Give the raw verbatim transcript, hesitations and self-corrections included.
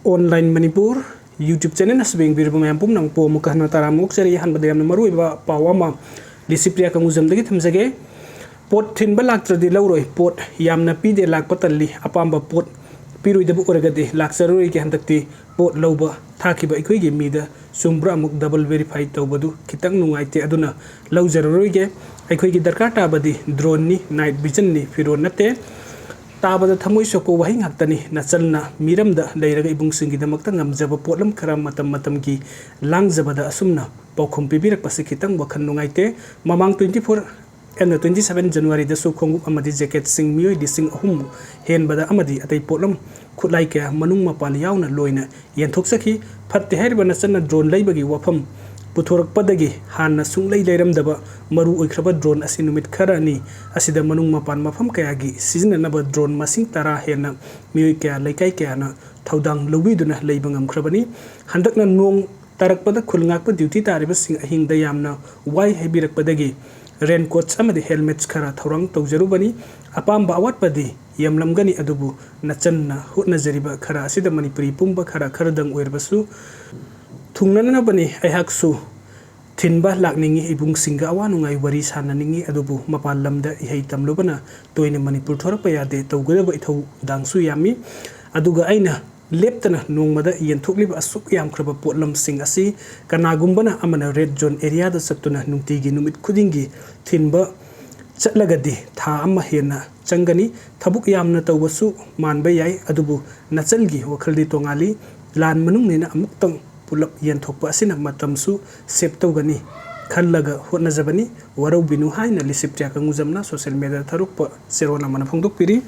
Online Manipur YouTube channel ꯑꯁꯤꯕꯨ ꯌꯦꯡꯕꯤꯔꯤꯕ ꯃꯌꯥꯝ ꯄꯨꯝꯅꯃꯛꯄꯨ ꯑꯃꯨꯛꯀ ꯍꯟꯅ ꯇꯔꯥꯝꯅ ꯑꯣꯛꯆꯔꯤ꯫ ꯑꯍꯥꯟꯕꯗ ꯌꯥꯝꯅ ꯃꯔꯨꯑꯣꯏꯕ ꯄꯥꯎ ꯑꯃ ꯂꯤꯁꯤꯄ꯭ꯔꯤꯌꯥ ꯀꯪꯒꯨꯖꯝꯗꯒꯤ ꯊꯝꯖꯒꯦ꯫ ꯄꯣꯠ ꯊꯤꯟꯕ ꯂꯥꯛꯇ꯭ꯔꯗꯤ ꯂꯧꯔꯣꯏ, ꯄꯣꯠ ꯌꯥꯝꯅ ꯄꯤꯗꯦ, ꯂꯥꯛꯄ ꯇꯜꯂꯤ, ꯑꯄꯥꯝꯕ ꯄꯣꯠ ꯄꯤꯔꯣꯏꯗꯕ ꯑꯣꯏꯔꯒꯗꯤ ꯂꯥꯛꯆꯔꯔꯣꯏꯒꯦ꯫ ꯍꯟꯗꯛꯇꯤ ꯄꯣꯠ ꯂꯧꯕ ꯊꯥꯈꯤꯕ ꯑꯩꯈꯣꯏꯒꯤ ꯃꯤꯗ ꯆꯨꯝꯕ꯭ꯔꯥ ꯑꯃꯨꯛ double verify ꯇꯧꯕꯗꯨ ꯈꯤꯇꯪ ꯅꯨꯡꯉꯥꯏꯇꯦ, ꯑꯗꯨꯅ ꯂꯧꯖꯔꯔꯣꯏꯒꯦ꯫ ꯑꯩꯈꯣꯏꯒꯤ ꯗꯔꯀꯥꯔ ꯇꯥꯕꯗꯤ drone ꯅꯤ, night vision ꯅꯤ, ꯐꯤꯔꯣꯜ ꯅꯠꯇꯦ꯫ ꯇꯥꯕꯗ ꯊꯃꯣꯏ ꯁꯣꯛꯄ ꯋꯥꯍꯩ ꯉꯥꯛꯇꯅꯤ꯫ ꯅꯆꯜꯅ ꯃꯤꯔꯝꯗ ꯂꯩꯔꯒ ꯏꯕꯨꯡꯁꯤꯡꯒꯤꯗꯃꯛꯇ ꯉꯝꯖꯕ ꯄꯣꯠꯂꯝ ꯈꯔ ꯃꯇꯝ ꯃꯇꯝꯒꯤ ꯂꯥꯡꯖꯕꯗ ꯑꯁꯨꯝꯅ ꯄꯥꯎꯈꯨꯝ ꯄꯤꯕꯤꯔꯛꯄꯁꯤ ꯈꯤꯇꯪ ꯋꯥꯈꯜ ꯅꯨꯡꯉꯥꯏꯇꯦ꯫ ꯃꯃꯥꯡ twenty four and twenty seven January ꯗꯁꯨ ꯈꯣꯡꯎꯞ ꯑꯃꯗꯤ jacket ꯁꯤꯡ ꯃꯤꯑꯣꯏ ꯂꯤꯁꯤꯡ ꯑꯍꯨꯝ ꯍꯦꯟꯕꯗ ꯑꯃꯗꯤ ꯑꯇꯩ ꯄꯣꯠꯂꯝ ꯈꯨꯠꯂꯥꯏ ꯀꯌꯥ ꯃꯅꯨꯡ ꯃꯄꯥꯟ ꯌꯥꯎꯅ ꯂꯣꯏꯅ ꯌꯦꯟꯊꯣꯛꯆꯈꯤ꯫ ꯐꯠꯇꯦ ꯍꯥꯏꯔꯤꯕ ꯅꯆꯟꯅ drone ꯂꯩꯕꯒꯤ ꯋꯥꯐꯝ ꯄꯨꯊꯣꯔꯛꯄꯗꯒꯤ ꯍꯥꯟꯅ ꯁꯨꯡꯂꯩ ꯂꯩꯔꯝꯗꯕ ꯃꯔꯨ ꯑꯣꯏꯈ꯭ꯔꯕ drone ꯑꯁꯤ ꯅꯨꯃꯤꯠ ꯈꯔꯅꯤ ꯑꯁꯤꯗ ꯃꯅꯨꯡ ꯃꯄꯥꯟ ꯃꯐꯝ ꯀꯌꯥꯒꯤ ꯁꯤꯖꯤꯟꯅꯅꯕ drone ꯃꯁꯤꯡ ꯇꯔꯥ ꯍꯦꯟꯅ ꯃꯤꯑꯣꯏ ꯀꯌꯥ, ꯂꯩꯀꯥꯏ ꯀꯌꯥꯅ ꯊꯧꯗꯥꯡ ꯂꯧꯕꯤꯗꯨꯅ ꯂꯩꯕ ꯉꯝꯈ꯭ꯔꯕꯅꯤ꯫ ꯍꯟꯗꯛꯅ ꯅꯣꯡ ꯇꯥꯔꯛꯄꯗ ꯈꯨꯜ ꯉꯥꯛꯄ duty ꯇꯥꯔꯤꯕꯁꯤꯡ ꯑꯍꯤꯡꯗ ꯌꯥꯝꯅ ꯋꯥꯏ ꯍꯥꯏꯕꯤꯔꯛꯄꯗꯒꯤ raincoats ꯑꯃꯗꯤ helmets ꯈꯔ ꯊꯧꯔꯥꯡ ꯇꯧꯖꯔꯨꯕꯅꯤ꯫ ꯑꯄꯥꯝꯕ ꯑꯋꯥꯠꯄꯗꯤ ꯌꯦꯡꯂꯝꯒꯅꯤ, ꯑꯗꯨꯕꯨ ꯅꯆꯟꯅ ꯍꯣꯠꯅꯖꯔꯤꯕ ꯈꯔ ꯑꯁꯤꯗ ꯃꯅꯤꯄꯨꯔꯤ ꯄꯨꯝꯕ ꯈꯔ ꯈꯔꯗꯪ ꯑꯣꯏꯔꯕꯁꯨ ꯊꯨꯡꯅꯅꯕꯅꯤ꯫ ꯑꯩꯍꯥꯛꯁꯨ ꯊꯤꯟꯕ ꯂꯥꯛꯅꯤꯡꯏ, ꯏꯕꯨꯡꯁꯤꯡꯒ ꯑꯋꯥ ꯅꯨꯡꯉꯥꯏ ꯋꯥꯔꯤ ꯁꯥꯟꯅꯅꯤꯡꯏ, ꯑꯗꯨꯕꯨ ꯃꯄꯥꯟ ꯂꯝꯗ ꯏꯍꯩ ꯇꯝꯂꯨꯕꯅ ꯇꯣꯏꯅ ꯃꯅꯤꯄꯨꯔ ꯊꯣꯔꯛꯄ ꯌꯥꯗꯦ, ꯇꯧꯒꯗꯕ ꯏꯊꯧꯗꯥꯡꯁꯨ ꯌꯥꯝꯃꯤ꯫ ꯑꯗꯨꯒ ꯑꯩꯅ ꯂꯦꯞꯇꯅ ꯅꯣꯡꯃꯗ ꯌꯦꯟꯊꯣꯛꯂꯤꯕ ꯑꯁꯨꯛ ꯌꯥꯝꯈ꯭ꯔꯕ ꯄꯣꯠꯂꯝꯁꯤꯡ ꯑꯁꯤ ꯀꯅꯥꯒꯨꯝꯕꯅ ꯑꯃꯅ red zone area ꯗ ꯆꯠꯇꯨꯅ ꯅꯨꯡꯇꯤꯒꯤ ꯅꯨꯃꯤꯠ ꯈꯨꯗꯤꯡꯒꯤ ꯊꯤꯟꯕ ꯆꯠꯂꯒꯗꯤ ꯊꯥ ꯑꯃ ꯍꯦꯟꯅ ꯆꯪꯒꯅꯤ꯫ ꯊꯕꯛ ꯌꯥꯝꯅ ꯇꯧꯕꯁꯨ ꯃꯥꯟꯕ ꯌꯥꯏ, ꯑꯗꯨꯕꯨ ꯅꯆꯜꯒꯤ ꯋꯥꯈꯜꯗꯤ ꯇꯣꯉꯥꯜꯂꯤ꯫ ꯂꯥꯟ ꯃꯅꯨꯡꯅꯤꯅ ꯑꯃꯨꯛꯇꯪ ꯄꯨꯂꯞ ꯌꯦꯟꯊꯣꯛꯄ ꯑꯁꯤꯅ ꯃꯇꯝꯁꯨ save ꯇꯧꯒꯅꯤ ꯈꯜꯂꯒ ꯍꯣꯠꯅꯖꯕꯅꯤ꯫ ꯋꯥꯔꯧꯕꯤꯅꯨ ꯍꯥꯏꯅ ꯂꯤꯁꯤꯄ꯭ꯔꯤꯌꯥ ꯀꯪꯒꯨꯖꯝꯅ social media ꯗ ꯊꯥꯔꯛꯄ ꯆꯦꯔꯣꯜ ꯑꯃꯅ ꯐꯣꯡꯗꯣꯛꯄꯤꯔꯤ꯫